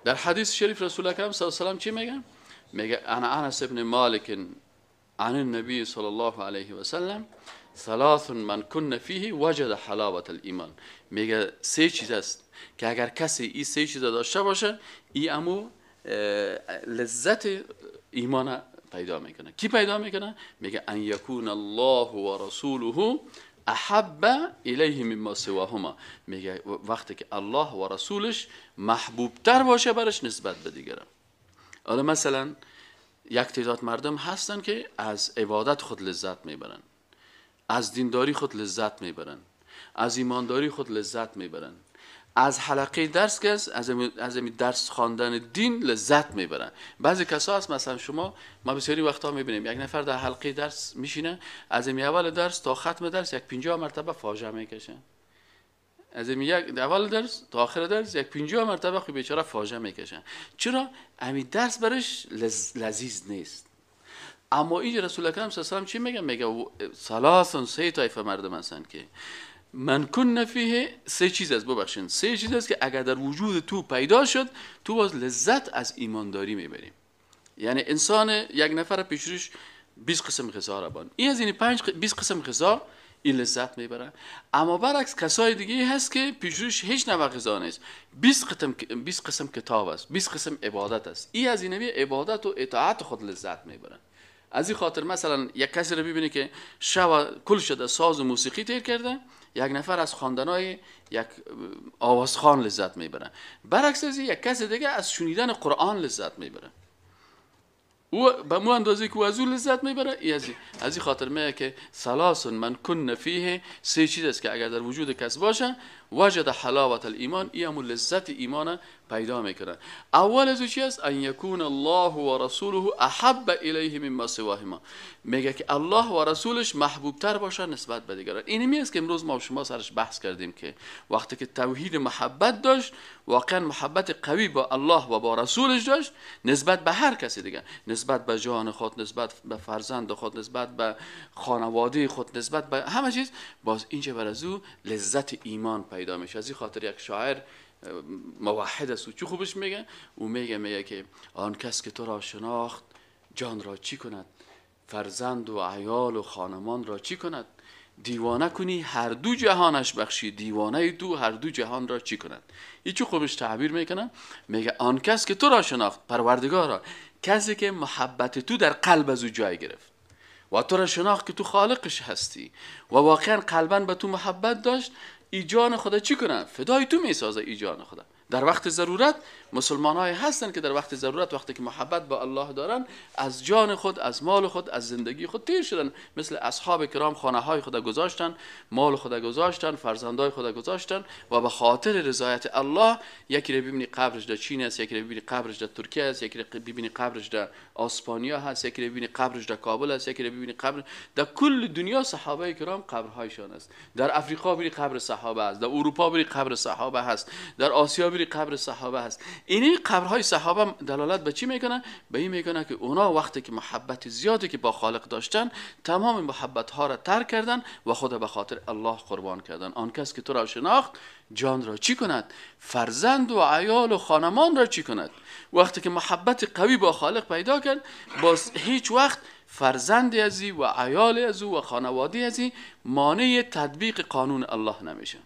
در حدیث شریف رسول اکرم صلی الله علیه و سلم چی میگه؟ میگه انا انس ابن مالک عن النبی صلی الله علیه و سلم ثلاث من کن فیه وجد حلاوت الایمان. میگه سه چیز است که اگر کسی این سه چیز داشته باشه ای امو لذت ایمان پیدا میکنه. کی پیدا میکنه؟ میگه ان یکون الله و رسوله احب الیه مما سواهما. میگه وقتی که الله و رسولش محبوب تر باشه برش نسبت به دیگران. حالا مثلا یک تعداد مردم هستن که از عبادت خود لذت میبرن، از دینداری خود لذت میبرن، از ایمانداری خود لذت میبرن، از حلقه درس که از درس خواندن دین لذت میبرن. بعضی کسا هست مثلا شما ما بسیاری وقتا میبینیم یک نفر در حلقه درس میشینه، از این اول درس تا ختم درس یک 50 مرتبه فاجعه میکشه. از این یک اول درس تا آخر درس یک 50 مرتبه خو بیچاره فاجعه میکشه. چرا؟ همین درس برش لذیذ نیست. اما این رسول اکرم صلی الله علیه و سلم چی میگه؟ میگه ثلاث، سه طایفه مردم هستن که من کن فیه، سه چیز است، ببخشید سه چیز است که اگر در وجود تو پیدا شد تو باز لذت از ایمانداری میبریم. یعنی انسان یک نفر پیش روش 20 قسم غذا را بان، این از این 20 قسم غذا این لذت میبره. اما برعکس کسای دیگه هست که پیش روش هیچ نوع غذا نیست، 20 قسم کتاب است، 20 قسم عبادت است، این از این عبادت و اطاعت خود لذت میبره. از این خاطر مثلا یک کسی رو ببینی که شب کل شده ساز و موسیقی تیر کرده، یک نفر از خواندنای یک آوازخوان لذت میبره. برعکس از یک کسی دیگه از شنیدن قرآن لذت میبره، او به مو اندازه که از او لذت میبره. از این خاطر میگه که ثلاث من کن فیه، سه چیز است که اگر در وجود کس باشه وجد حلاوت الایمان، ای همون لذت ایمان پیدا میکنه. اول از او چی است؟ ان یکون الله و رسوله احب الیه مما سواهما. میگه که الله و رسولش محبوب تر باشه نسبت به دیگران. این است که امروز ما و شما سرش بحث کردیم که وقتی که توحید محبت داشت، واقعا محبت قوی با الله و با رسولش داشت نسبت به هر کسی دیگه، نسبت به جان خود، نسبت به فرزند خود، نسبت به خانواده خود، نسبت به همه چیز، باز اینجا بر از او لذت ایمان پیدا میشه. از این خاطر یک شاعر موحد است و چه خوبش میگه، او میگه که آن کس که تو را شناخت جان را چی کند، فرزند و عیال و خانمان را چی کند، دیوانه کنی هر دو جهانش بخشی، دیوانه تو هر دو جهان را چی کند. این چه خوبش تعبیر میکنه، میگه آن کس که تو را شناخت، پروردگارا، کسی که محبت تو در قلب از او جای گرفت و تو را شناخت که تو خالقش هستی و واقعا قلبا به تو محبت داشت، ای جان خدا چی کنه؟ فدای تو میسازه ای جان خدا. در وقت ضرورت مسلمان های هستن که در وقت ضرورت، وقتی که محبت با الله دارن، از جان خود، از مال خود، از زندگی خود تیر شدن. مثل اصحاب کرام خانه های خود گذاشتن، مال خود گذاشتن، فرزندای خود گذاشتن و به خاطر رضایت الله، یکی رو ببینی قبرش در چین است، یکی رو ببینی قبرش در ترکیه است، یکی رو ببینی قبرش در اسپانیا هست، یکی رو ببینی قبرش در کابل است، یکی رو ببینی قبر در کل دنیا صحابه کرام قبرهایشان است. در افریقا بری قبر صحابه است، در اروپا بری قبر صحابه هست، در آسیا بری قبر صحابه هست. اینی قبرهای صحابه دلالت به چی میکنه؟ به این میکنه که اونا وقتی که محبت زیادی که با خالق داشتن، تمام محبت ها را ترک کردن و خود به خاطر الله قربان کردن. آن کس که تو را شناخت جان را چی کند؟ فرزند و عیال و خانمان را چی کند؟ وقتی که محبت قوی با خالق پیدا کرد، باز هیچ وقت فرزند ازی و عیال از او و خانواده ازی مانع تطبیق قانون الله نمیشه.